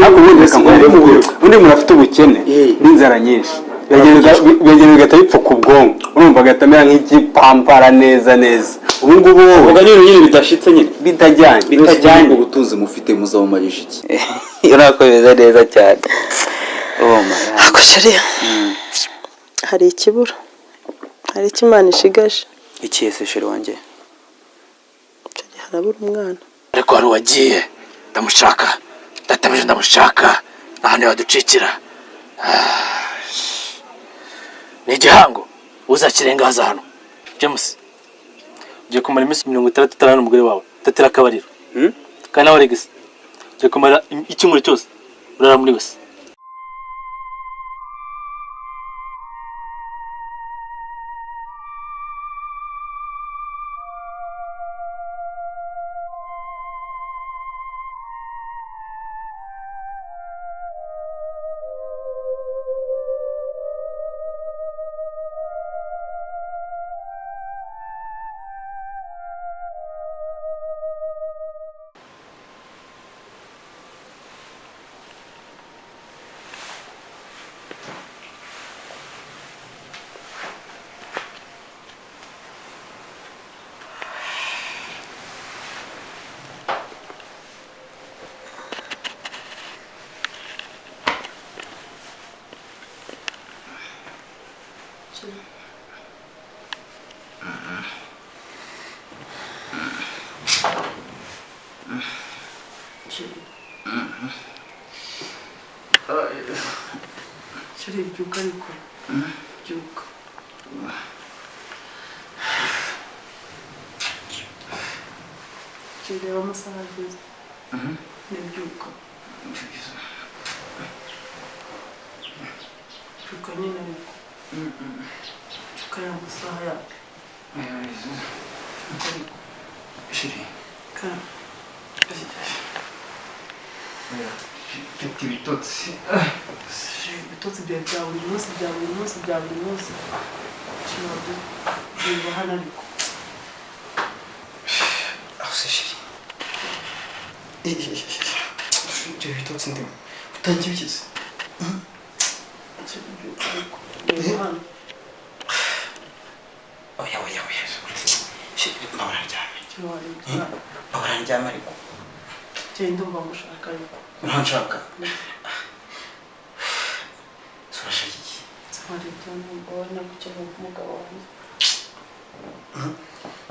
Ariko ubundi reka nkwereke, undi muntu afite ubukene n'inzara nyinshi, biragenda bigahita bipfuka ubwonko, urumva agahita amera nk'igipampara neza neza. Ubu ngubu wowe Uvuga n'ibintu nyine bidashitse nyine. Bitajyanye. Bitajyanye. Ubutunzi mufite muzabumarisha iki? Urakomeza neza cyane. Oh my God. Ako chéri, hari ikibura, hari icyo Imana ishigaje. Ikihe se, chéri wanjye? Chéri, harabura umwana. Ariko hari uwagiye, ndamushaka, ndatabije, ndamushaka, nta hantu yaducikira. Ni igihango, uzakirenga haza hano. James, ugiye kumara iminsi 60 utarabona umugore wawe, udatera akabariro. Kandi nawe Alex, ugiye kumara icyumweru cyose urara muri wese. Chéri, byuka ariko, byuka. Chéri, reba amasaha ageze. Nibyuka, byuka nyine, ariko byuka, aya masaha yacu. Byuka ariko. Chéri. Ka Mfite ibitotsi. Chéri, ibitotsi byawe bya buri munsi, bya buri munsi, bya buri munsi. Chéri, reba hano ariko. Aho se, chéri? Ibyo bitotsi ndimo utangiye ukize. Chéri, byuka ariko, reba hano. Oya, oya, oya, chéri, mbabara ndyame. Chéri, warebye hano. Mbabara ndyame ariko. Chéri, ndumva ngushaka ariko. Uranshaka? Urashaka iki? Warebye hano, ubona gukeneye umugabo wanjye.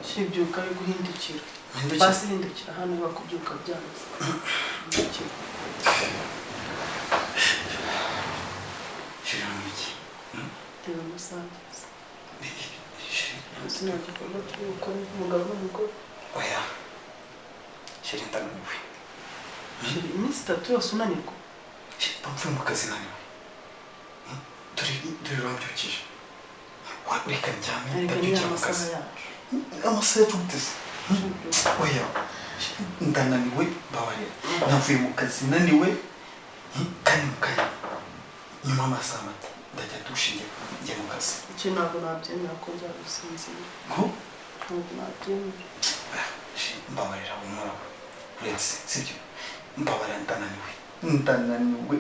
Chéri, byuka ari guhindukira. Mpindukire? Basi hindukira hano, niba kubyuka byanze hindukira. Chéri, hano iki? Reba amasaha ageze. Chéri. Munsi nta gikorwa turi gukora umugabo n'umugore. Oya chéri, ndananiwe. Chéri, iminsi 3 yose unanirwa? Chéri, mba mvuye mu kazi naniwe. Dore, dore urambyukije. Reka ndyame. Erega ni Ndabyukira ya mu masaha kazi. yacu. Amasaha yacu gute se? Oya, ndananiwe, mbabarira. Navuye mu kazi naniwe, kandi mu kanya, nyuma y'amasaha make, ndajya dushinge njye mu kazi. Icyo ntabwo nabyemera ko njya gusinzira. Ngo? Ntabwo nabyemera. Mbabarira, winkoraho, uretse sibyo, mbabarira, ndananiwe, ndananiwe.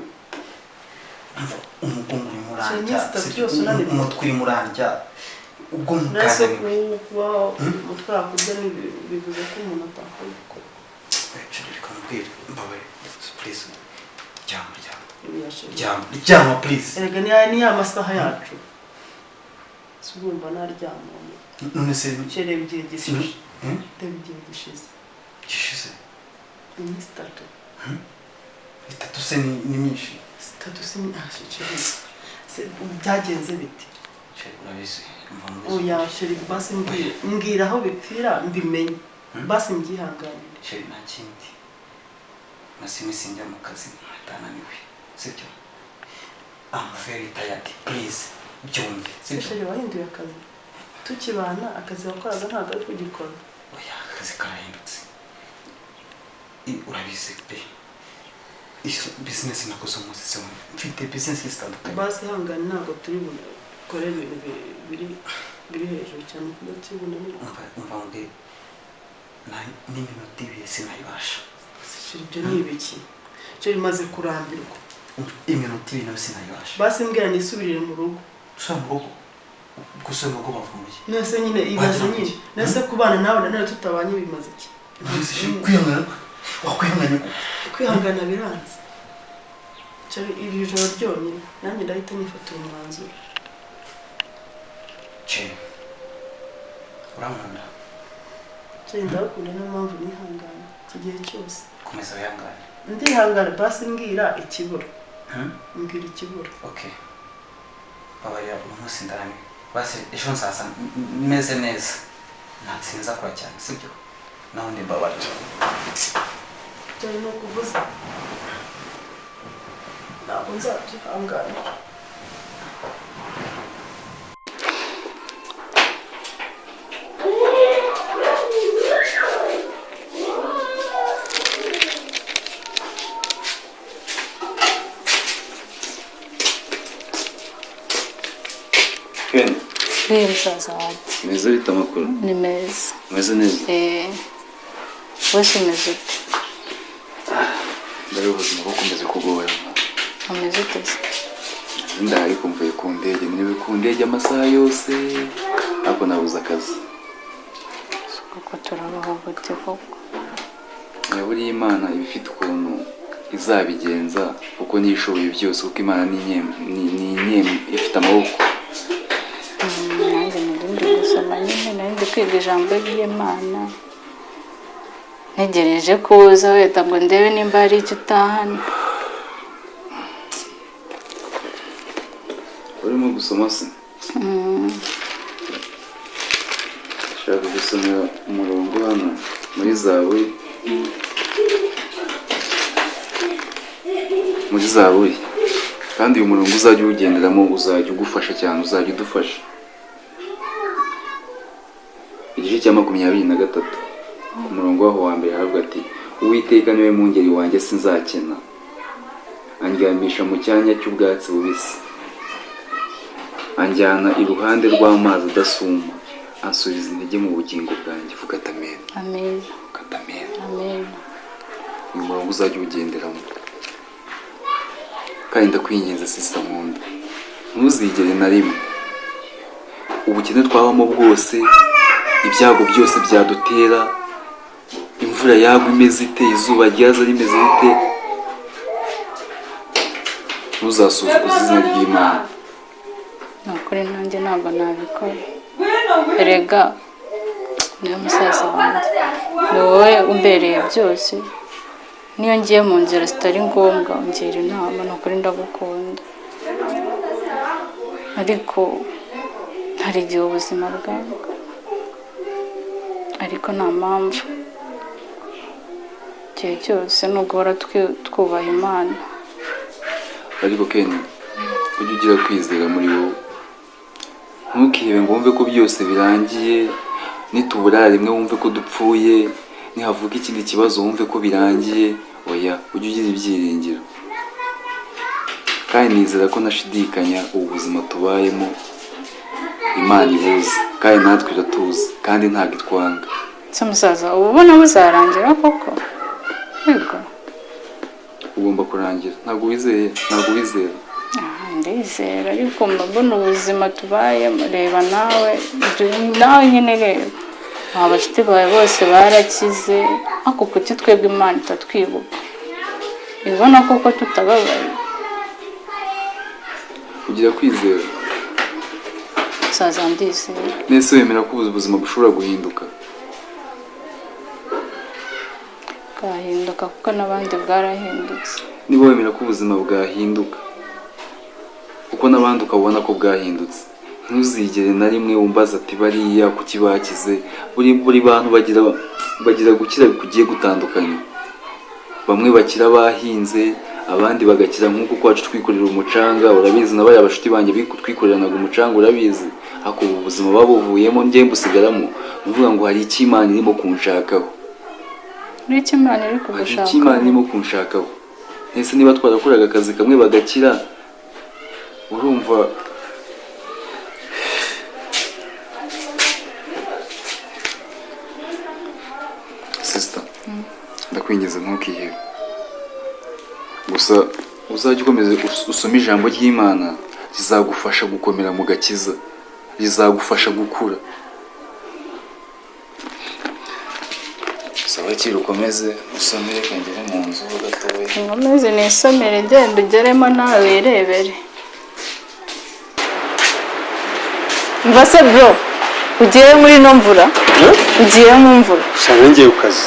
Umva, umugongo urimo urandya. Iminsi 3 Sibyo? yose unanirwa. Umutwe urimo urandya, ubwonko Nase bwananiwe. kuba umutwe wakurya bivuze ko umuntu atakora ibikorwa? Chéri, reka nkubwire, mbabarira, please, ryama, ryama. Oya, chéri. Ryama, ryama, please. Erega ni ya masaha yacu, si urumva naryama? None se? Chéri, reba igihe gishize. Hmm? Reba igihe gishize. Gishize? Iminsi 3. 3 se ni myinshi? 3 si ah, chéri, byagenze bite? Chéri, urabizi, mva mu Oya chéri, basi mbwira, mbwira aho bipfira mbimenye, basi mbyihanganire. Chéri, nta kindi, maze iminsi njya mu kazi ntananiwe, sibyo? I'm very tired, please byumve, sibyo? Chéri, wahinduye akazi? Tukibana akazi wakoraga ntabwo ari kugikora. Oya, akazi karahindutse. Urabizi pe, business nakoze umunsi se, mfite business zitandukanye. Basi ihangane, ntabwo turi bukore ibintu biri hejuru cyane kuko turi bunanirwe. Umva, umva mbwire, n'iminota 2 sinayibasha. Chéri, ibyo ni ibiki? Chéri, maze kurambirwa. Iminota 2 nayo sinayibasha. Basi mbwira nisubirire mu rugo. Gusubira mu rugo? Gusubira mu rugo bavuye? Nese nyine ibaze Wagira nyine. ngo iki? Nese kubana nawe nanone tutabanye bimaze iki? Kwihangana, wakwihanganye ko Kwihangana biranze. Chéri, iri joro ryonyine nanjye ndahita nifatira umwanzuro. Chéri, urankunda? Chéri, ndagukunda, niyo mpamvu nihangana iki gihe cyose. Komeza wihangane. Ndihangana, basi mbwira ikibura. Hmm? Mbwira ikibura. Okay, babarira, uyu munsi ndaramiwe. Basi ejo nzaza meze neza, nta sinza kora cyane, sibyo? Naho ndi, mbabarira. Chéri, ni ukuvuza ntabwo nzabyihanganira. Ken, Wiyo musaza wanjye. meze bite amakuru? Ni meza. Meze neza. Wese umeze ute? Ndari ubuzima bukomeza kugora. Umeze ute se? Ndahari ariko mvuye ku ndege, niriwe ku ndege amasaha yose, ariko nabuze akazi. Kuko turabaho gute koko? Buriya Imana iba ifite ukuntu izabigenza, kuko niyo ishoboye byose, kuko Imana ni ifite amaboko. Nanjye nari ndi gusoma nyine, nari ndi kwiga ijambo ry'Imana, ntegereje ko uza wenda ngo ndebe nimba hari icyo utahana. Urimo gusoma se? Shaka gusomera umurongo hano muri Zaburi. Muri Zaburi. Kandi uyu murongo uzajya uwugenderamo, uzajya ugufasha cyane, uzajya udufasha. Igice cya 23. Ku murongo waho wa mbere haravuga ati: Uwiteka niwe mwungeri wanjye, sinzakena. Andyamisha mu cyanya cy'ubwatsi bubisi. Anjyana iruhande rw'amazi adasuma, ansubiza intege mu bugingo bwanjye. Vuga ati amen. Amen. Vuga ati amen. Amen. Uyu murongo uzajya uwugenderamo. Kandi ndakwinginze sister nkunda, ntuzigere na rimwe ubukene twabamo bwose, ibyago byose byadutera, imvura yagwa imeze ite, izuba ryaza rimeze rite, ntuzasuzuguze izina ry'Imana. Ni ukuri nanjye ntabwo nabikora. Erega niwe musaza wanjye, ni wowe umbereye byose. Niyo ngiye mu nzira zitari ngombwa ungira inama, ni ukuri ndagukunda. Ariko hari igihe ubuzima bwanga, ariko nta mpamvu. Igihe cyose ni uguhora twubaha Imana. Ariko Ken, ujye ugira kwizera muri wowe, ntukihebe ngo wumve ko byose birangiye. Nituburara rimwe wumve ko dupfuye, nihavuka ikindi kibazo wumve ko birangiye. Oya, ujye ugira ibyiringiro. Kandi nizera ko ntashidikanya ubu buzima tubayemo Imana ibuzi, kandi natwe iratuzi, kandi ntabwo itwanga. Se musaza, uba ubona buzarangira koko? Yego. Ugomba kurangira. Ntabwo wizeye? Ntabwo wizera? Ndizera, ariko mba mbona ubuzima tubayemo. Reba nawe, nawe nyine reba, aba bashuti bawe bose barakize, ariko kuki twebwe Imana itatwibuka, ibona koko tutababaye? Ugira kwizera? Musaza, ndizera. Nese wemera ko ubu buzima bushobora guhinduka? Bwahinduka, kuko n'abandi bwarahindutse. Niba wemera ko ubuzima bwahinduka, kuko n'abandi ukabona ko bwahindutse, ntuzigere na rimwe wumbaza ati bariya kuki bakize. Buri bantu bagira gukira kugiye gutandukanye. Bamwe bakira bahinze, abandi bagakira nk'uko kwacu twikorera umucanga. Urabizi na bariya bashuti banjye twikoreranaga umucanga, urabizi. Ariko ubu buzima babuvuyemo, njye mbusigaramo. Ni ukuvuga ngo hari icyo Imana irimo kunshakaho. Hari icyo Imana iri Hari kugushakaho. icyo Imana irimo kunshakaho. Ese niba twarakoraga akazi kamwe bagakira, urumva sister, ndakwinginze ntukihebe. Gusa uzajya ukomeza usome ijambo ry'Imana, rizagufasha gukomera mu gakiza, rizagufasha gukura. Saba kiri ukomeze usome, reka ngere mu nzu ho gatoya. Nkomeze nisomere, genda ugeremo nawe wirebere. Mva se bro, ugiye muri ino mvura? Ugiye mu mvura? Shana, ngiye ku kazi.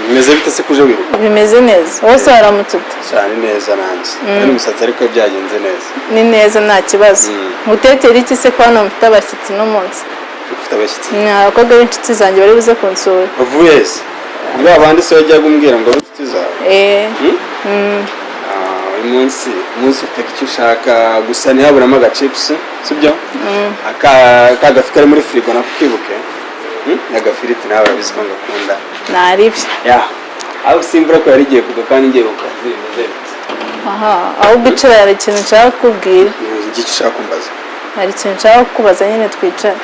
Bimeze bite se kuje wiruka? Bimeze neza, wose waramutse ute? Shana, ni neza nanjye. Ari umusatsi ariko byagenze neza. Ni neza, nta kibazo. Ngutekere iki se ko hano mfite abashyitsi no munsi? Ufite abashyitsi? Ni abakobwa b'inshuti zanjye bari buze kunsura. Bavuye se? Ni ba bandi se wajyaga umbwira ngo abe inshuti zawe? Eh. Ah, uyu munsi uteka icyo ushaka, gusa ntihaburamo agachips, sibyo? Aka ka gafi kari muri firigo nako kibuke. N'agafiriti nawe urabizi ko ngakunda. Naribyo. Ya, aho simbura ko yari igiye kugwa kandi ngiye ku kazi, bimeze bite? Aha, ahubwo icara, hari ikintu nshaka kukubwira. Ni iki ushaka kumbaza? Hari ikintu nshaka kukubaza nyine, twicara.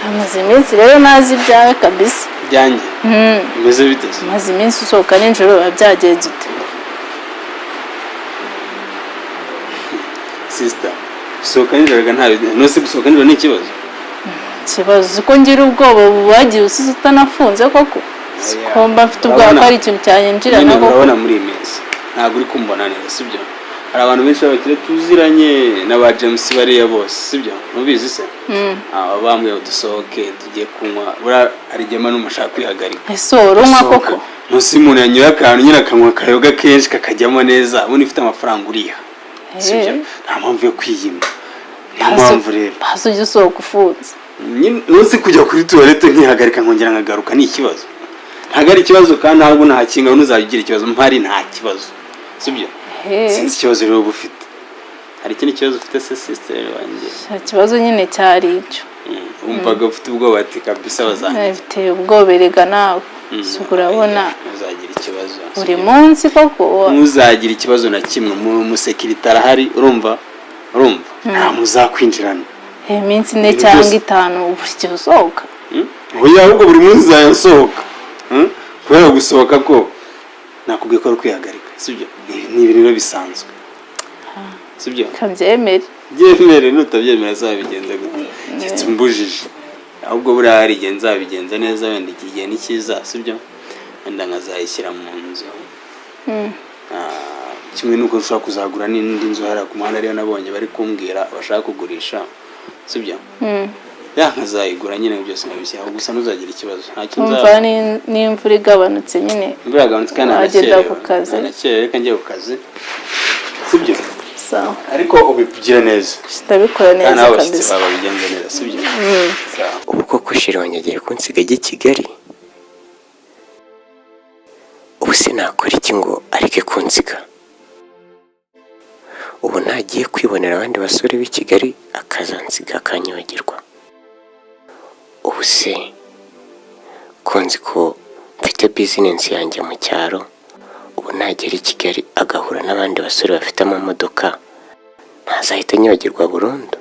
Hamaze iminsi rero nazi ibyawe kabisa. Byanjye bimeze bite se? Maze iminsi usohoka nijoro, biba byagenze ute? Sister, gusohoka nijoro ga nta nose gusohoka nijoro ni ikibazo? Ikibazo ko ngira ubwoba wagiye usize utanafunze koko, ko mba mfite ubwoba ko hari ikintu cyanyinjirana Nyine koko. Urabona muri iyi minsi ntabwo uri kumbona neza, sibyo? Hari abantu benshi b'abakire tuziranye n'aba James bariya bose, sibyo? Ntubizi se? Aba bambwiye ngo dusohoke tujye kunywa. Buriya hari igihe mba numva nshaka kwihagarika. Ese urunywa Gusohoka. koko? Munsi umuntu yanyoye akantu nyine, akanywa akayoga kenshi kakajyamo neza, ubundi ufite amafaranga uriha, sibyo? Nta mpamvu yo kwiyima, niyo mpamvu rero. Hasi ujya usohoka ufunze. Nyine ntuzi kujya kuri toilette nkihagarika nkongera nkagaruka ni ikibazo? Ntabwo ari ikibazo, kandi ntabwo ntakinga ntuzajya ugira ikibazo mpari, nta kibazo, sibyo? Sinzi ikibazo rero uba ufite. Hari ikindi kibazo ufite se, sister wanjye? Nta kibazo nyine, cyari icyo. Wumvaga ufite ubwoba ati kabisa bazanjye. Biteye ubwoba erega nawe. Si ubwo urabona Ntuzagira ikibazo. buri munsi koko. Ntuzagira ikibazo na kimwe, mu musekirite arahari, urumva nta muzakwinjirana. Iminsi 4 Ibintu cyangwa byose. 5 buri gihe usohoka. Oya, ahubwo buri munsi uzajya nsohoka. Kubera gusohoka ko nakubwiye ko ari ukwihagarika, sibyo? Ni ibintu rero bisanzwe, sibyo? Kabyemere. Byemere, nutabyemera azabigenza gute? Keretse umbujije. Ahubwo buriya hari igihe nzabigenza neza, wenda iki gihe ni cyiza, sibyo? Wenda nkazayishyira mu nzu. Ah, kimwe n'uko nshobora kuzagura n'indi nzu hariya ku muhanda, ariyo nabonye bari kumbwira bashaka kugurisha, sibyo? Ya, nkazayigura nyine, byose nkabishyiraho. Gusa ntuzagira ikibazo, ntacyo Umva, nzaba. n'imvura igabanutse nyine Imvura yagabanutse kandi wagenda nanakerewe. ku kazi. Nanakerewe, reka njye ku kazi, sibyo? Sawa. Ariko ubigire neza. Ndabikora Kandi neza nawe abashyitsi kabisa. bawe babigenze neza, sibyo? Sawa. Ubu koko chéri wanjye agiye kunsiga ajya i Kigali? Ubu se nakora iki ngo areke kunsiga? Ubu ntagiye kwibonera abandi basore b'i Kigali akazansiga akanyibagirwa? Ubu se ko nzi ko mfite business yanjye mu cyaro, ubu nagera i Kigali agahura n'abandi basore bafite amamodoka ntazahita anyibagirwa burundu?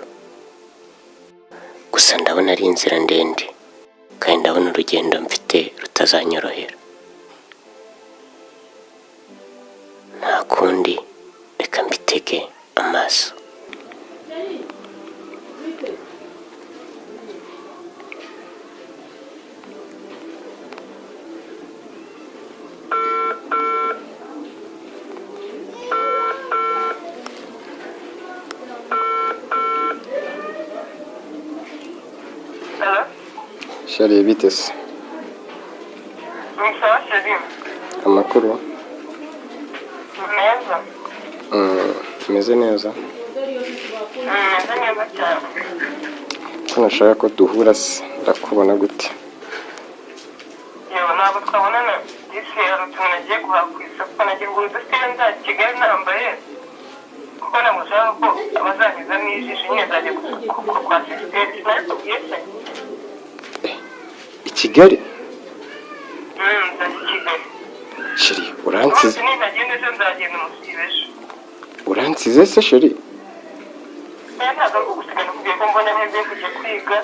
Gusa ndabona ari inzira ndende, kandi ndabona urugendo mfite rutazanyorohera. Nta kundi, reka mbitege amaso. Chéri, bite se? Ni sawa, chéri. Amakuru? Ni meza. Umeze neza? Meze neza cyane. Ko nashaka ko duhura se, ndakubona gute? Yewe, ntabwo twabonana disi. Hari utuntu nagiye guhaha ku isoko, nagiye kugura udusire, nza Kigali nambaye kuko ntabwo nshaka ko abazanyuzamo ijisho nyine. Nzajya kwa sister, sinabikubwiye se? I Kigali? Nzajya i Kigali. Chéri, uransize. Umunsi nintagenda ejo, nzagenda umusibe ejo. Uransize se, chéri? Oya, ntabwo ari ugusiga, nakubwiye ko mbona neza kujya kwiga.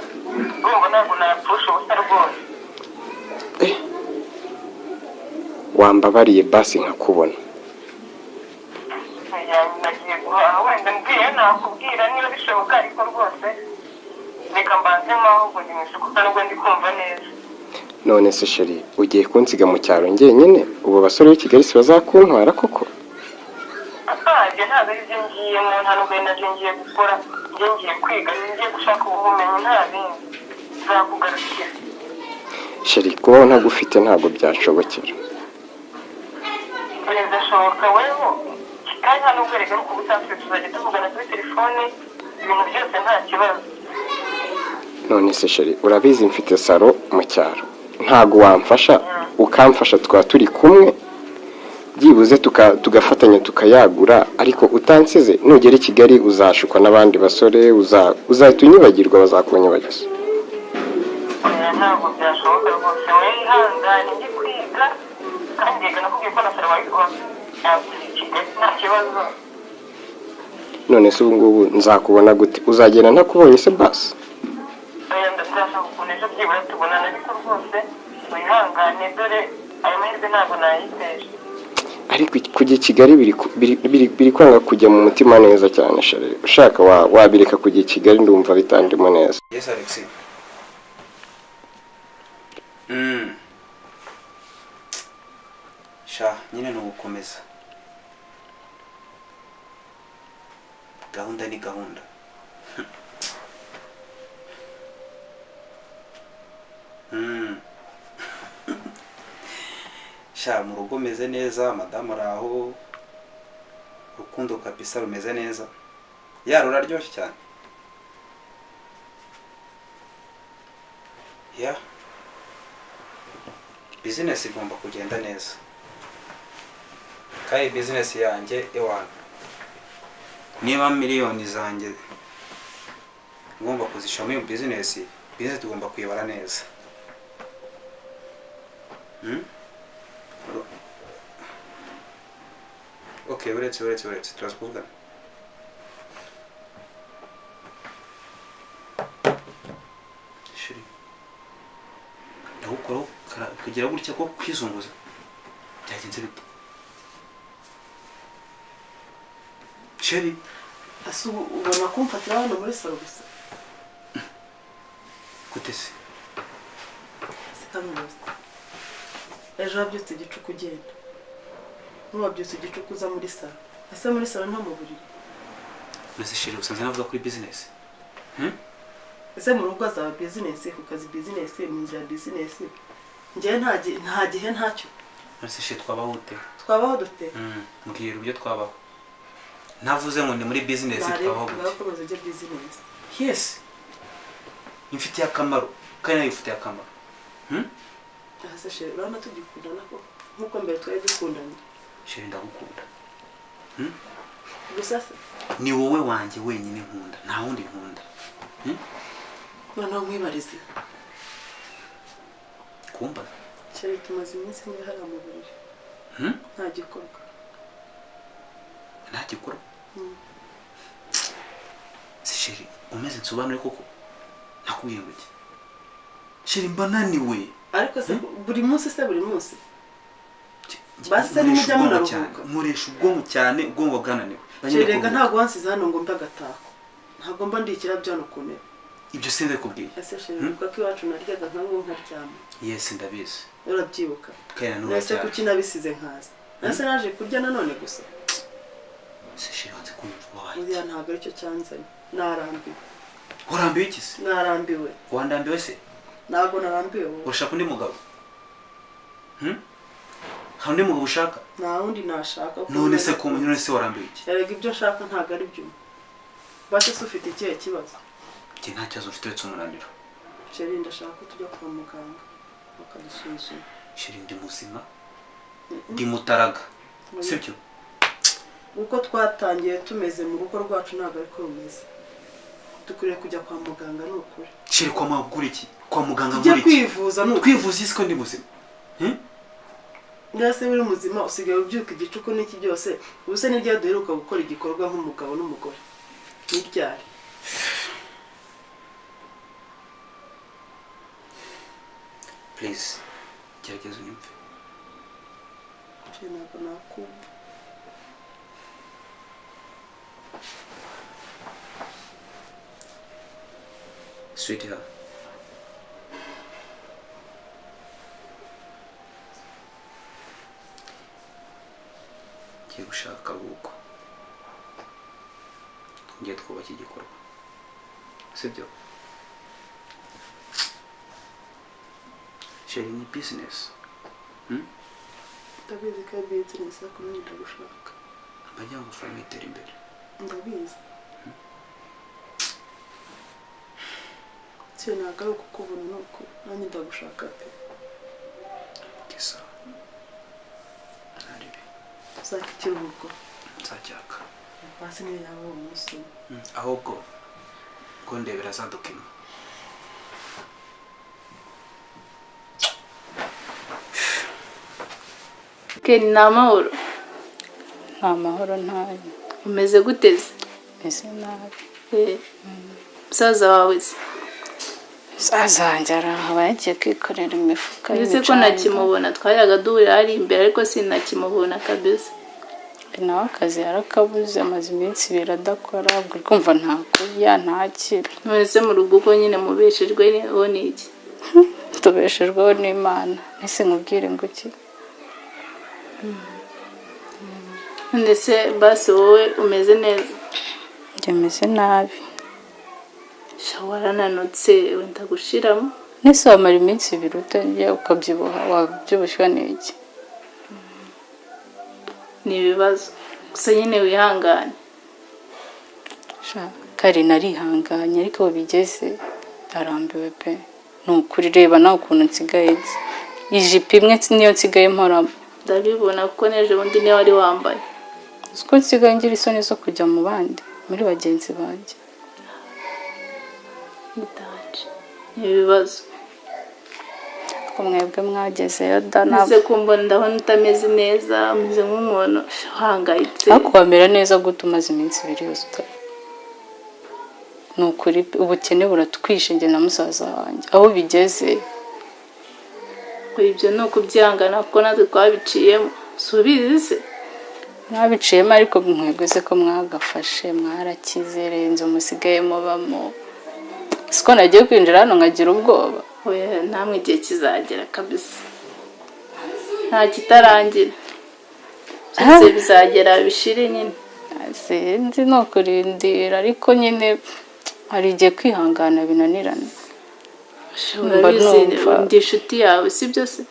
Urumva ntabwo napfusha ubusa rwose. Wambabariye basi nkakubona. Oya, nagiye guhaha, wenda mbwiye nakubwira niba bishoboka, ariko rwose reka mbanze ahubwo ndi mu isoko kandi ubwo ndi kumva neza. None se chérie, ugiye kunsiga mu cyaro njyenyine? Ubu basore b'i Kigali si bazakuntwara koko? Aha, ibyo ntabwo ari byo ngiyemo, nta nubwo ari nabyo ngiye gukora. Njye ngiye kwiga, ngiye gushaka ubumenyi, nta bindi, nzakugarukira. Chérie, kubaho ntagufite ntabwo byanshobokera. Birashoboka weho, kandi nta nubwo erega ari ukubusanzwe, tuzajya tuvugana kuri telefone ibintu byose, nta kibazo. None se chérie, urabizi mfite salon mu cyaro, ntabwo wamfasha, ukamfasha tukaba turi kumwe, byibuze tugafatanya tukayagura? Ariko utansize, nugera i Kigali uzashukwa n'abandi basore, uzahita unyibagirwa, bazakunyibagiza. Oya, ntabwo byashoboka rwose, wowe ihangane, njye kwiga, kandi reka nakubwiye ko na salon wayikora i Kigali, nta kibazo. None se ubu ngubu nzakubona gute? Uzagenda ntakubonye se basi? Oya, ndashaka ukuntu ejo byibura tubonana, ariko rwose wihangane, dore ayo mahirwe ntabwo nayiteje. Ariko kujya i Kigali biri kwanga kujya mu mutima neza cyane. Chérie, ushaka wabireka kujya i Kigali, ndumva bitandimo neza. Yes, Alex. Sha, nyine ni ugukomeza. Gahunda ni gahunda. Sha, mu rugo meze neza, madamu araho, urukundo kabisa rumeze neza. Ya, ruraryoshye cyane. Ya. Business igomba kugenda neza. Kandi business yanjye ewana, niba miliyoni zanjye ngomba kuzishyira muri iyo business, business tugomba kuyibara neza. Okay, uretse turaza kuvugana. Chérie, ndagukuraho kugira gutya ko kwizunguza byagenze bite, chérie? Ese ubu ubona kumfatira hano muri salon gusa? Gute se? Sikamuzi, ejo wabyutse igicuku ugenda, ntiwabyutse igicuku uza muri salon. Ese muri salon nta mu buriri? Mbese chérie, usanze navuga kuri business? Ese mu rugo azaba business, ku kazi business, mu nzira business? Njyewe nta gihe ntacyo. Mbese chérie, twabaho ute? Twabaho dute? Mbwira uburyo twabaho, ntavuze ngo ni muri business, twabaho gute? Ngakomeza ujye business. Yes, imfitiye akamaro kandi nayo ifitiye akamaro. Aha se chérie, urabona tugikundana ko nk'uko mbere twari dukundanye? Chérie, ndagukunda. Gusa se? Ni wowe wanjye wenyine nkunda, nta wundi nkunda. Noneho nkwibarize. Kumbaza? Chérie, tumaze iminsi niba hari mu buriri nta gikorwa. Nta gikorwa? Si chérie, umeze nsobanure koko, nakubwiye ngo iki? Chérie, mba naniwe. Ariko se buri munsi, se buri munsi basi Nkoresha nimujya ubwonko cyane, munaruhuka? nkoresha ubwonko cyane, ubwonko bwananiwe. Chérie, rega ntabwo wansize hano ngo mbe agatako, ntabwo mba ndi ikirabyo hano ku ntebe. Ibyo sindabikubwiye. Ese chérie, uribuka ko iwacu naryaga nka nkaryama? Yes, ndabizi. Urabyibuka? Kandi na n'ubu Nese uracyari. kuki nabisize nkaza? Nese naje kurya nanone gusa? Se chérie, wanze kumva, wabaye? Buriya ntabwo aricyo cyanzanye, narambiwe. Urambiwe iki se? Narambiwe. Wandambiwe se? Ntabwo narambiwe wowe. Urashaka undi mugabo? Hari undi mugabo ushaka? Nta wundi nashaka kuko None se ko none se warambiwe iki? Erega ibyo nshaka ntabwo ari byo. Basi se ufite ikihe kibazo? Njye nta kibazo mfite uretse umunaniro. Chérie, ndashaka ko tujya kwa muganga bakadusuzuma. Chérie, ndi muzima, ndi mutaraga, sibyo? Uko twatangiye tumeze mu rugo rwacu ntabwo ariko rumeze. Dukwiriye kujya kwa muganga, ni ukuri. Chérie, kwa muganga iki? Kwa muganga Tujye muri iki? kwivuza, ni ukuri. Kwivuza isi ko ndi muzima? Mbese uri muzima, usigaye ubyuka igicuku n'iki byose. Ubu se ni ryari duheruka gukora igikorwa nk'umugabo n'umugore? Ni ryari? Please, gerageza unyumve. Chéri, ntabwo nakumva. Sweetheart, ngiye gushaka akaruhuko, ngiye twubaka igikorwa, sibyo? Chéri, ni business. Ndabizi ko ari business, ariko nanjye ndagushaka. Mba ngo famille itere imbere. Ndabizi. Chéri, ntabwo ari ukukubona, ni ukuri nanjye ndagushaka pe. Kisa ntaribi. Uzaka ikiruhuko? Nzacyaka. Basi niyo yaba ari umunsi umwe. Ahubwo ko ndebera za dokima. Ken, ni amahoro? Nta mahoro ntayo. Umeze gute se? Meze nabi. Musaza wawe se? Musaza wanjye arahaba, yagiye kwikorera imifuka Uretse ko y'imicanga. ntakimubona, twajyaga duhurira hari imbere ariko sinakimubona kabisa. Nawe akazi yarakabuze, amaze iminsi 2 adakora, ubwo uri kumva nta kurya ntakira. None se mu rugo uko nyine mubeshejweho n'iki? Tubeshejweho n'Imana. Ese nkubwire ngo iki? None se basi wowe umeze neza? Njye meze nabi. Sha warananutse wenda gushiramo. Nese wamara iminsi 2 utarya ukabyibuha, wabyibushywa n'iki? Ni ibibazo gusa nyine wihangane. Sha kare narihanganye, ariko aho bigeze ndarambiwe pe. Ni ukuri, reba nawe ukuntu nsigaye nsa. Ijipo imwe niyo nsigaye mporamo. Ndabibona kuko n'ejo bundi niyo wari wambaye. Uzi ko nsigaye ngira isoni zo kujya mu bandi, muri bagenzi banjye. Ni ibibazo. Ko mwebwe mwagezeyo da. Ese kumbona ndabona utameze neza, umeze nk'umuntu uhangayitse. Ariko wamera neza gute umaze iminsi 2 yose utari? Ni ukuri ubukene buratwishe njye na musaza wanjye aho bigeze. Ibyo ni ukubyihangana kuko natwe twabiciyemo, si ubizi se? Mwabiciyemo ariko mwebwe se ko mwagafashe, mwarakize, renze musigaye mubamo. Siko nagiye kwinjira hano nkagira ubwoba. Oya, namwe igihe kizagera kabisa, nta kitarangira, byose bizagera bishire nyine. Sinzi, ni ukurindira, ariko nyine hari igihe kwihangana binanirana. Urabizi ndi inshuti yawe, si byo se?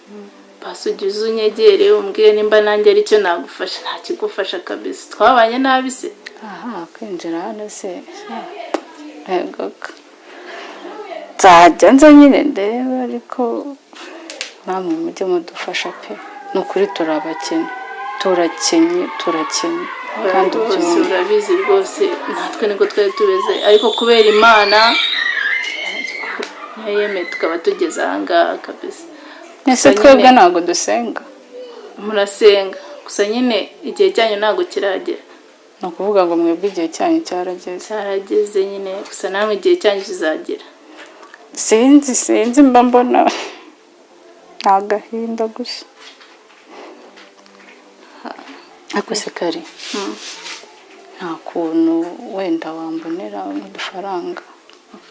Basi ujye uza unyegere umbwire nimba nanjye aricyo nagufasha. Nta kigufasha kabisa, twabanye nabi se? Aha kwinjira hano se ntegoka nzajya nza nyine ndebe, ariko namwe mujye mudufasha pe. Ni ukuri turabakene, turakennye turakennye kandi rwose urabizi rwose natwe niko twari tubeze, ariko kubera Imana niyo yemeye tukaba tugeze aha ngaha kabisa. Ese twebwe ntabwo dusenga? Murasenga gusa nyine igihe cyanyu ntabwo kiragera. Ni ukuvuga ngo mwebwe igihe cyanyu cyarageze? Cyarageze nyine, gusa namwe igihe cyanyu kizagera. Sinzi sinzi, mba mbona ni agahinda gusa. Ariko se kare nta kuntu wenda wambonera udufaranga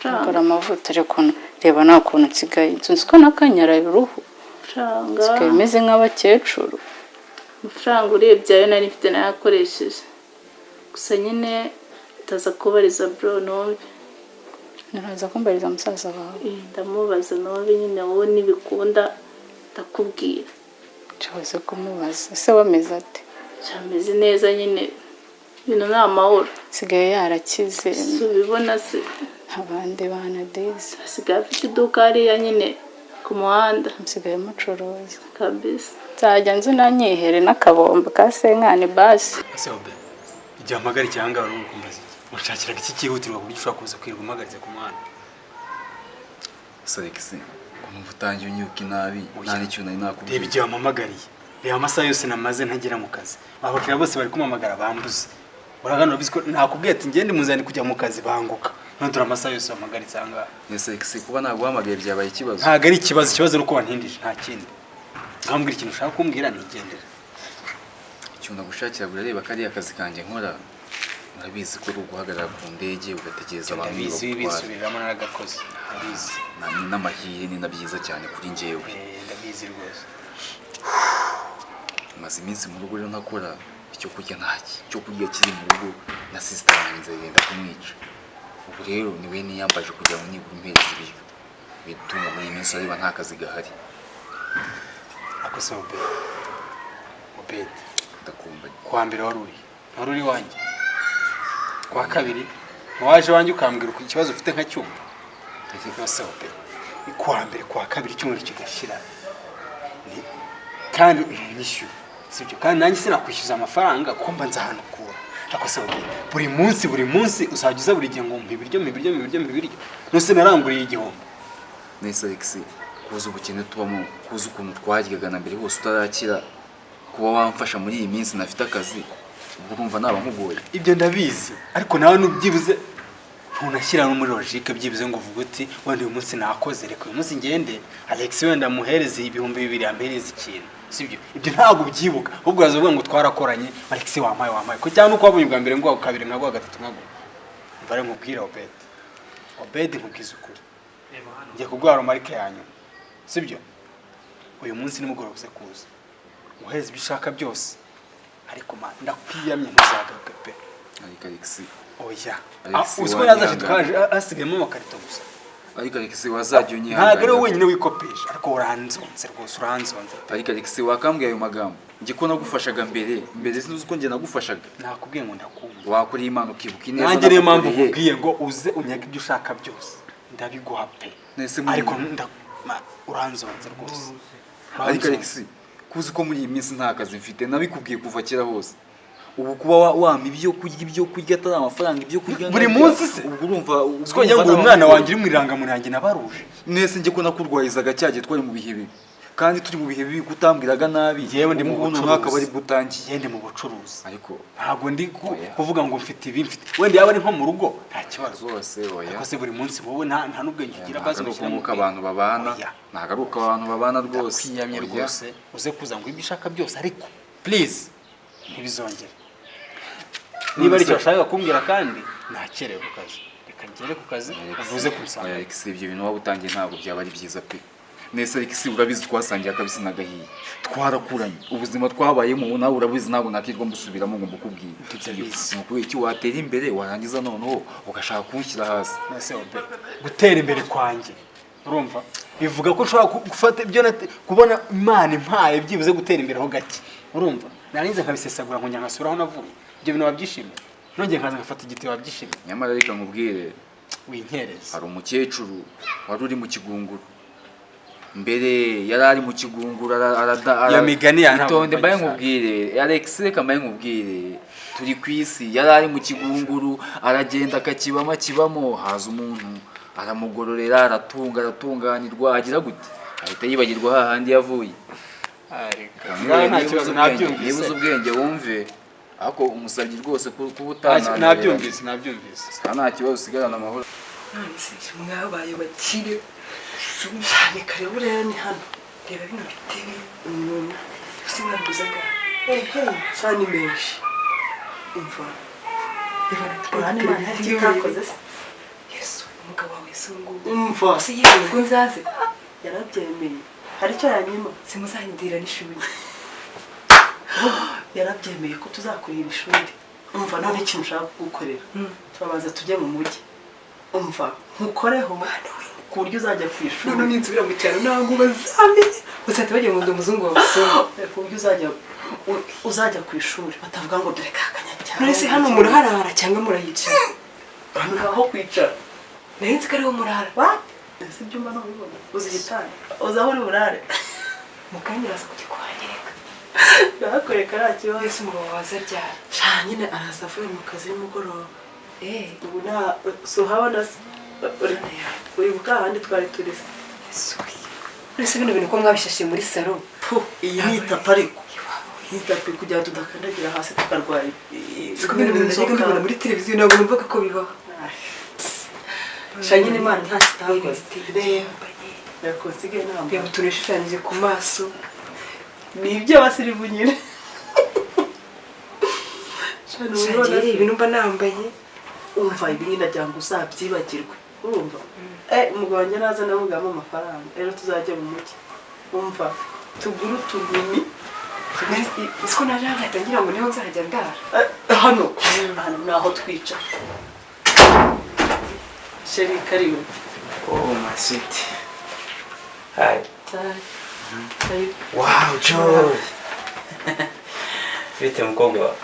ugura amavuta? Ariko reba nta kuntu nsigaye nzi ko nakanyaraye uruhu, nsigaye meze nk'abakecuru. Amafaranga urebye ayo nari mfite nayakoresheje, gusa nyine ndaza kubariza bro numve. Nuraza kumbariza musaza wawe? Ndamubaza numve nyine, wowe nibikunda ndakubwira. Nshoboze kumubaza ese wameze ate? Ameze neza nyine, ibintu ni amahoro. Asigaye yarakize. Si ubibona se? Abandi bana dezi. Asigaye afite iduka hariya nyine ku muhanda. Nsigaye mucuruza kabisa. Nzajya nzi nanyihere n'akabombo ka senkani basi. Ese obe igihe mpamagara icyanga wari uri kumbaza iki? Unshakiraga iki cyihutirwa ku buryo ushobora kuza kwirirwa umpagaritse ku muhanda? Alex, kumva utangiye unyuka inabi, nta n'ikintu nari nakubwiye. Reba igihe wampamagariye, reba amasaha yose namaze ntagera mu kazi. Abakiriya bose bari kumpamagara bambuze. Uragana urabizi ko nakubwiye ati ngende mu nzira ndi kujya mu kazi, banguka. None dore amasaha yose wampagaritse aha ngaha. Ese Alex, kuba naguhamagaye byabaye ikibazo? Ntabwo ari ikibazo, ikibazo ni uko wantindije, nta kindi. Nkambwira ikintu ushaka kumbwira nigendera. Ikintu nagushakira, urareba kariya kazi kanjye nkora, urabizi ko uri uguhagarara ku ndege ugategereza abantu Ndabizi. bagutwara. Bisubiriramo, naragakoze, ndabizi. Ni n'amahire, ni na byiza cyane kuri njyewe. Ndabizi rwose. Maze iminsi mu rugo rero ntakora, icyo kurya ntaki, icyo kurya kiri mu rugo na sister wanjye nzagenda kumwica. Ubu rero niwe niyambaje kugira ngo nibura umpereze ibiryo bitunga muri iyi minsi, areba nta kazi gahari. Ako se Obedi, Obedi? Ndakumva. Kuwa mbere wari uri iwanjye, kuwa kabiri waje iwanjye ukambwira uko ikibazo ufite nkacyumva. Rwose Obedi, kuwa mbere, kuwa kabiri, icyumweru kigashira, kandi ntunyishyure, sibyo? Kandi nanjye sinakwishyuza amafaranga kuko mba nzi ahantu ukura. Ariko se Obedi, buri munsi, buri munsi uzajya uza buri gihe ngo mpa ibiryo, mpa ibiryo, mpa ibiryo, mpa ibiryo? Nuse naranguriye igihombo? Nese Alex, kuza ubukene tubamo, kuza ukuntu twaryaga na mbere hose utarakira, kuba wamfasha muri iyi minsi nafite akazi, ubwo urumva naba nkugoye? Ibyo ndabizi, ariko nawe nubyibuze ntunashyira no muri logique, byibuze ngo uvuge uti wenda uyu munsi nakoze, reka uyu munsi ngende Alex wenda amuhereze 2000, ampereze ikintu, sibyo? Ibyo ntabwo ubyibuka, ahubwo uraza uvuga ngo twarakoranye, Alex wampaye, wampaye ko, cyangwa uko wabonye ubwa mbere ngo kabiri nkaguha, gatatu nkaguha. Mbare nkubwira Obedi, Obedi, nkubwiza ukuri, ngiye kuguha remarque ya nyuma, sibyo? Uyu munsi nimugoroba uze kuza uhereze ibyo ushaka byose, ariko ma ndakwiyamye, ntuzagaruke pe. Ariko Alex. Oya. Alex, Ah, uzi ko nazaje wanyihangana. twaje hasigayemo amakarito gusa. Ariko Alex, wazajya Ntabwo ari wowe unyihanganira. wenyine wikopesha, ariko uranzonze rwose, uranzonze. Ariko Alex, wakambwiye ayo magambo, njye ko nagufashaga mbere mbere, sinzi uko njye nagufashaga. Nakubwiye ngo ndakumva. Wakoreye Imana ukibuka ineza Nanjye niyo mpamvu nagukoreye. nkubwiye ngo uze unyage ibyo ushaka byose, ndabiguha pe. Nese Ariko uranzonze rwose. Ariko Uranzonze. Alex, kuzi ko muri iyi minsi nta kazi mfite, nabikubwiye kuva kera hose, ubu kuba wampa ibyo kurya, ibyo kurya atari amafaranga, ibyo kurya Buri nkarya, munsi se? Ubwo urumva Siko njya ngo umwana wanjye uri mu irangamuntu yanjye nabaruje. Nese njye ko nakurwarizaga cya gihe twari mu bihe bibi, kandi turi mu bihe bibi kutambwiraga nabi? Yewe, ndi mu Ubu bucuruzi. umwaka bari butangiye. Yewe, ndi mu bucuruzi. Ariko Ntabwo ndi Oya. kuvuga ngo mfite ibi, mfite, wenda yaba ari nko mu rugo nta kibazo. Rwose oya. Ariko se buri munsi wowe nta n'ubwenge ugira? Ntabwo Bazi ari uko ngo ushyire mu nk'uko abantu babana. Oya. Ntabwo ari uko abantu babana rwose. Ndakwiyamye. Oya. Rwose uze kuza ngo ibyo ushaka byose, ariko please ntibizongere. Niba ari icyo washakaga kumbwira, kandi nakerewe ku kazi, reka ngere ku kazi uvuze kunsanga. Oya Alex, ibyo bintu waba utangiye ntabwo byaba ari byiza pe. Nese Alex, urabizi twasangiye akabisi n'agahiye, twarakuranye, ubuzima twabayemo nawe urabizi, ntabwo nakirwa mbusubiramo ngo mbukubwire. Ndabizi. Ni ukubera iki watera imbere warangiza noneho ugashaka kunshyira hasi? Nese Obe, gutera imbere kwanjye urumva bivuga ko ushobora gufata ibyo kubona Imana impaye, byibuze gutera imbere ho gake, urumva narinze nkabisesagura nkongera nkasubira aho navuye, ibyo bintu wabyishimiye? Nongeye nkaza nkafata igiti, wabyishimiye? Nyamara reka nkubwire. Winkereza. Hari umukecuru wari uri mu kigunguru mbere, yari ari mu kigunguru Iyo migani ya ntabwo Itonde mbaye mbagishaka. nkubwire, Alex, reka mbaye nkubwire, turi ku isi. Yari ari mu kigunguru, aragenda akakibamo, akibamo, haza umuntu aramugororera, aratunga, aratunganirwa, agira gute, ahita yibagirwa hahandi yavuye. Ngaho nta kibazo. Niba uzi Nabyumvise. ubwenge wumve, ariko umusabye rwose kuba utananira. Nabyumvise, nabyumvise. Nta kibazo, usigarana amahoro. None se mwabaye bakire cyane? Kare rero ni hano, reba bino bitebe, ese mwaguzaga ehe cyane menshi. Umva, reba na Urabona Imana hari icyo itakoze se? Yesu, umugabo wawe se ngubu? Umva. Se yewe ngo nzaze? Yarabyemeye, hari icyo yanyima? Simuzanyidira n'ishuri? Yarabyemeye ko tuzakurira ishuri. Umva, none ikintu ushaka kugukorera, turabanza tujye mu mujyi, umva nkukoreho ku buryo uzajya ku ishuri. None ninsubira mu cyaro ntabwo bazamenye, uzahita bagira ngo ndi umuzungu wabasoma. Ku buryo uzajya ku ishuri batavuga ngo dore ka kanyacyaro. None se hano muraharara cyangwa murahicara? Hano aho kwicara. Nari nzi ko ariho murara. Wapi, ese ibyumba ntubibona? Uzi igitanda, uzi aho uri burare. Mu kanya uraza kujya kuhanyereka. Ndahakwereka, nta kibazo. Ese umugabo waza ryari? Sha nyine araza avuye mu kazi nimugoroba. Eh. Ubu nta si uhabona se? Uribuka ahandi twari turi se? None se bino bintu ko mwabishashe muri salo? Pu, iyi ni itapi, ariko iyi tapi kugira ngo tudakandagira hasi tukarwara Siko bino bintu najyaga mbibona muri televiziyo, ntabwo numvaga ko bibaho. Sha nyine Imana nta kitakoze, reba reba ko nsigaye nambaye. Reba utuntu ishushanyije ku maso. Ni iby'abasirimu nyine. Shangira ibintu mba nambaye. Umva, ibi nyine nagira ngo uzabyibagirwe, urumva? Umugabo wanjye naza ndamugamo amafaranga, rero tuzajya mu mujyi, umva, tugure utugumi. Siko naje hagahita ngira ngo niho nzajya ndara. Hano hano ni aho twicara, chéri, karibu. Oh, my sweet. Hi. Karibu. Wow, Joy. Bite mukobwa wawe?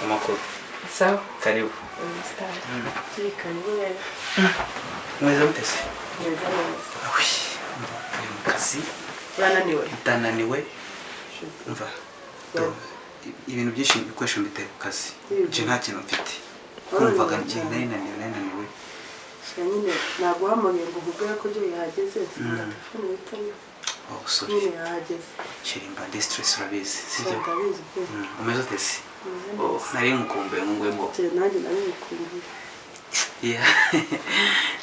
Amakuru? Sawa. Karibu. Chéri, karibu rero. Mumeze mute se? Meza neza. Awi, ndi mu kazi. Urananiwe? Ndananiwe. Umva, ibintu byinshi, ibikoresho mbiteye ku kazi. Nje nta kintu mfite. Kumvaga njye nari naniwe, nari naniwe. Sha nyine naguhamagaye ngo nkubwire ko byo yahageze, nsanga telefone itariho. Oh, sorry. Nyine yahageze. Chéri, mba ndi stress, urabizi. Sibyo? Ndabizi pe. Umeze ute se? Meze Oh, neza. nari nkukumbuye nkunguye. Njye nanjye nari ngukumbuye. Yeah.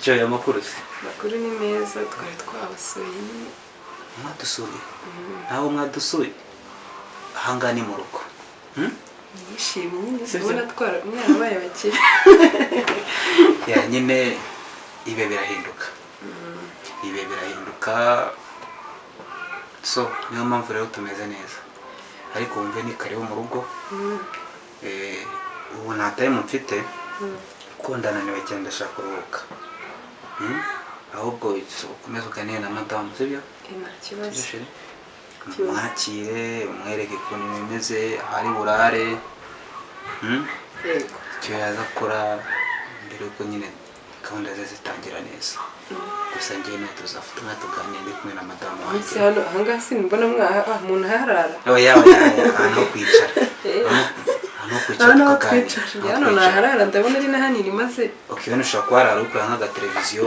Joy, amakuru se? Amakuru ni meza, twari twabasuye nyine. Mwadusuye? Ntabwo mwadusuye, ahangaha ni mu rugo. Nishimye nyine. Sibyo? Ubona twara mwarabaye abakire. Yeah, nyine ibe birahinduka, ibe birahinduka, so niyo mpamvu rero tumeze neza, ariko wumve ni karibu mu rugo. Ubu nta time mfite kuko ndananiwe cyane, ndashaka kuruhuka. Ahubwo ukomeze uganire na madamu, sibyo? Nta kibazo. Sibyo, chéri? Mwakire, umwereke ukuntu bimeze, ahari burare. Yego. Icyo yaza akora mbere yuko nyine gahunda ze zitangira neza. Gusa njyewe nawe tuzafata umwanya tuganire ndi kumwe na madamu wanjye. Munsi hano ahangaha simbona mwaha umuntu aharara. Oya, oya, oya, ahantu ho kwicara. Ahantu ho kwicara Ahantu ho tukaganira. kwicara. Hano naharara, ndabona ari na hanini maze. Okay, wenda ushobora kuharara uri kureba nk'agateleviziyo,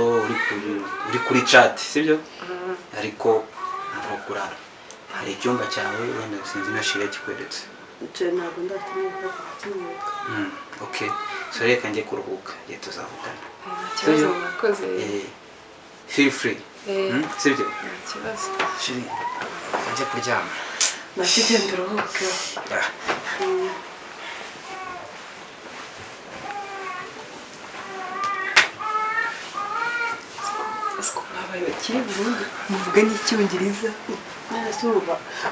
uri kuri chat, sibyo? Ariko ntabwo ho kurara. Hari icyumba cyawe, wenda sinzi na shira kikweretse. Nce ntabwo ndakimwereka, kukimwereka. Okay. So reka njye kuruhuka, njye tuzavugana. Nta kibazo, Sibyo? murakoze. Feel free. Eh. Sibyo? Nta kibazo. Chéri, njye kuryama. Nacyo genda uruhuke. Yeah. Siko mwabaye bakire burundu, muvuga n'icyongereza. None se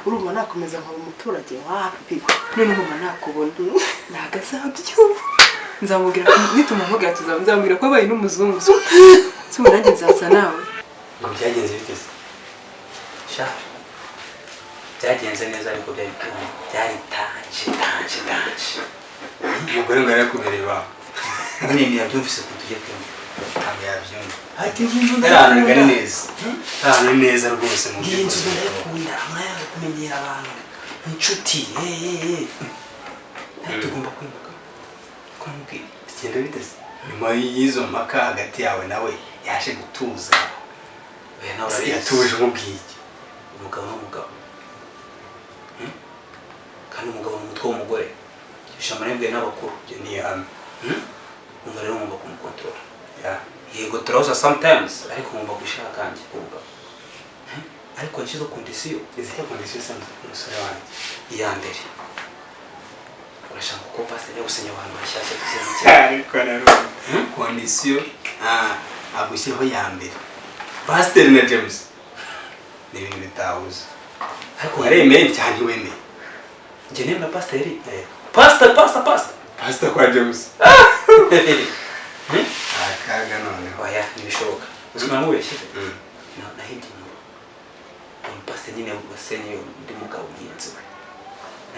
urumva nakomeza nkaba umuturage? Wapi. None ngoma nakubona ntabwo azabyumva, nzamubwira nitumuhamagara tuzaba, nzamubwira ko abaye n'umuzungu, si ubu nanjye nzasa nawe. Ngo byagenze bite se? Sha, byagenze neza, ariko byari tanje tanje tanje. Umugore ngo yarakubereye iwawe? Nyine ntiyabyumvise ukuntu tugiye kwimuka. Ntabwo yabyumva. Ati iyi nzu Ari ahantu ndayikunda. ari neza, ahantu ni neza rwose mu Iyi nzu by'ukuri. ndayikunda, murayanga kumenyera abantu, inshuti. Tugomba kwimuka ko mubwiye. Bigenda bite se? Nyuma y'izo mpaka hagati yawe nawe yaje gutuza? Oya, nawe Se urabizi. Yatuje umubwiye iki? Umugabo n'umugabo. Kandi umugabo ni umutwe w'umugore, ishamara n'abakuru. Ibyo ni ihame. Umva rero, ngomba kumukontorora. Yeah. Yego, turahuza sometimes, ariko ngomba gushaka kanjye k'ubugabo. Ariko nshyizeho condition. Izihe condition se, umusore wanjye? Iya mbere, urashaka ko pasiteri ajya gusenya abantu bashyashya tuzenguke. Ariko rero condition agushyiraho ya mbere, pasiteri na James, ni ibintu bitahuza. Ariko waremeye cyane, ntiwemeye? Njye nemera pasiteri, pasita, pasita, pasita. Pasita kwa James, akaga noneho. Oya, ntibishoboka, uzi ko namubeshye? Nahimbye inkuru, umupasiteri nyine wasenye undi mugabo mugenzi we,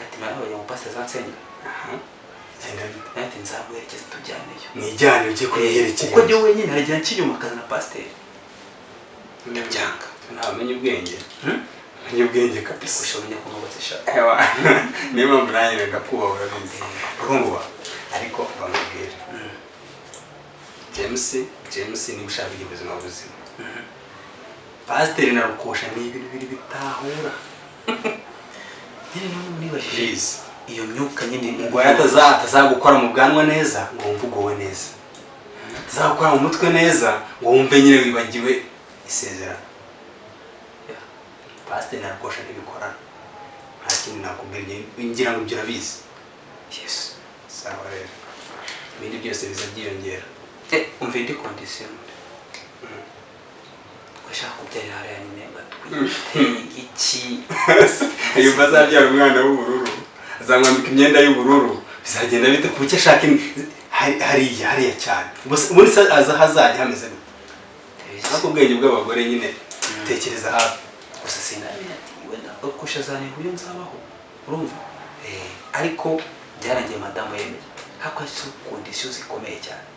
ati nawe umupasiteri azansenyera. Genda bite? Ati nzaguherekeza tujyaneyo. Mwijyane, ujye kuyiherekeza. Kuko njyewe wenyine hari igihe nca inyuma akazana pasiteri, ndabyanga. Ntamenye ubwenge, amenye ubwenge kabisa. Gusa umenya ko nubatse sha. Ewa, niyo mpamvu nanjye ndakubaha, urabizi, urumva? Ariko bamubwira James, James, niba ushaka kugira ubuzima buzima, pasiteri na rukosha ni ibintu bibiri bitahura. Nyine niba nibajije Please. iyo myuka nyine. Umugore atazagukora mu bwanwa neza ngo wumve ugowe neza, atazagukora mu mutwe neza ngo wumve nyine wibagiwe isezerano. Pasiteri na rukosha ntibikorana. Nta kindi nakubwira, ngira ngo ibyo urabizi. Yes. Sawa rero, ibindi byose biza byiyongera. Umva indi condition. Ugashaka kubyarira hariya nyine batwite iki? Yumva azabyara umwana w'ubururu, azamwambika imyenda y'ubururu, bizagenda bite? Ku cyo ashaka hariya hariya cyane. Ubundi se aza hazajya hameze gute? Ariko ubwenge bw'abagore nyine, tekereza hafi. Gusa sinamenya ati wenda ukusha zane uyu nzabaho, urumva? Ariko byarangiye madamu yemeye, hako condition zikomeye cyane.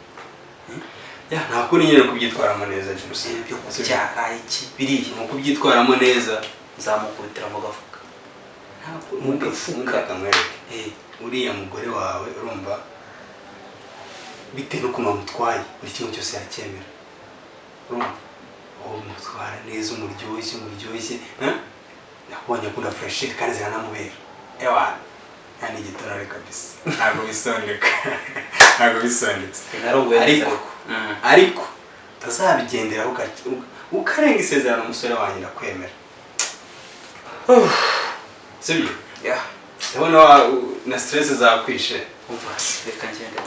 Ya, nta kundi nyine kubyitwaramo neza, James. Byo kubyara iki biriya. Mu kubyitwaramo neza. Nzamukubitira mu gafuka. Mu gafuka kamwereke uriya mugore wawe, urumva, bitewe n'ukuntu wamutwaye buri kimwe cyose yacyemera, urumva? Uwo mutwara neza, umuryoshye umuryoshye, nakubonye akunda fresheri kandi ziranamubera. Ewa, nta n'igitorore kabisa, ntabwo bisondeka, ntabwo bisondetse. Ariko utazabigenderaho ukarenga isezerano, umusore wanjye ndakwemera, sibyo? Ndabona na stress zakwishe. Reka ngende.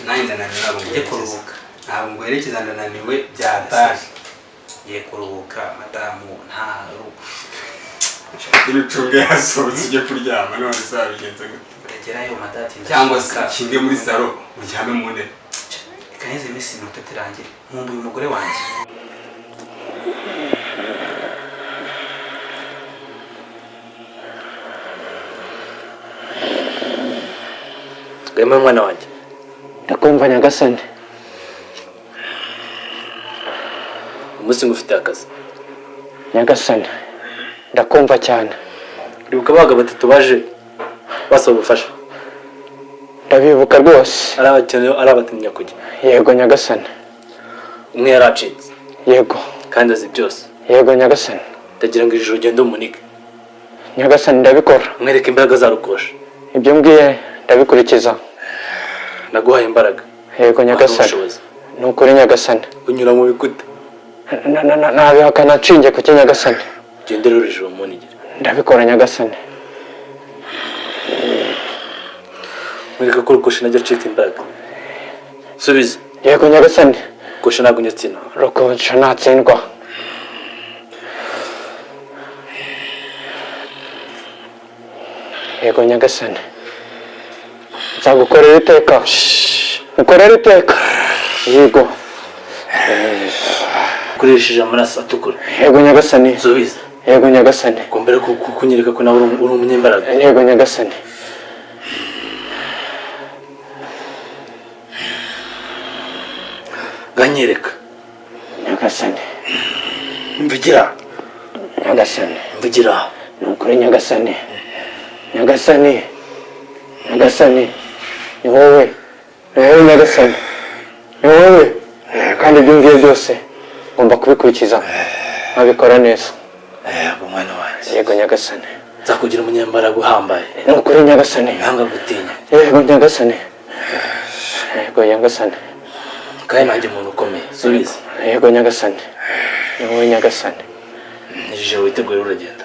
Nanjye ndananiwe, ntabwo Njye kuruhuka. Ntabwo nguherekeza, ndananiwe byataje. Ngiye kuruhuka madamu, nta rugo. Ibicunge yasohotse ujye kuryama, none se wabigenza gute? Ndagerayo madati. Cyangwa se ukinge muri salo uryame mu ntebe. Reka neze iminsi 30 irangire, nkumbuye umugore wanjye. Rwema mwana wanjye. Ndakumva nyagasani. Umunsi ngufitiye akazi. Nyagasani, ndakumva cyane. Uribuka abagabo batatu baje basaba ubufasha? Ndabibuka rwose. Ari abakene, ari abatinya kujya. Yego nyagasani. Umwe yaracitse. Yego. Kandi azi byose. Yego nyagasani. Ndagira ngo ijoro ugende umunige. Nyagasani, ndabikora. Mwereke imbaraga za Rukosha. Ibyo mbwiye ndabikurikiza. Naguhaye imbaraga. Yego nyagasani. Ni ukuri nyagasani. Unyura mu bikuta. Nabihakana nshingiye ku nyagasani. Ugende rero ijoro umunigire. Ndabikora nyagasani. Mwereke ko Rukosha najya acika imbaraga. Subiza. Yego nyagasani. Rukosha ntabwo nyatsina. Rukosha ntatsindwa. Yego nyagasani. Nzagukorera iteka. Nkorera iteka. Yego. Ukoresheje amaraso atukura. Yego nyagasani. Subiza. Yego nyagasani. Gombera kunyereka ko nawe uri umunyembaraga. Yego nyagasani. Ganyereka. Nyagasani. Mvugira. Nyagasani. Mvugira. Ni ukuri nyagasani. Nyagasani. Nyagasani. Ni wowe. Ni wowe nyagasani. Ni wowe. Kandi ibyo ngiye byose ngomba kubikurikiza. Nkabikora neza. Yego mwana wanjye. Yego nyagasani. Nzakugira umunyembaraga uhambaye. Ni ukuri nyagasani. Nanga gutinya. Yego nyagasani. Yego nyagasani. Kandi nanjye umuntu ukomeye. Subiza. Yego nyagasani. Ni wowe nyagasani. Ijoro witegure urugendo.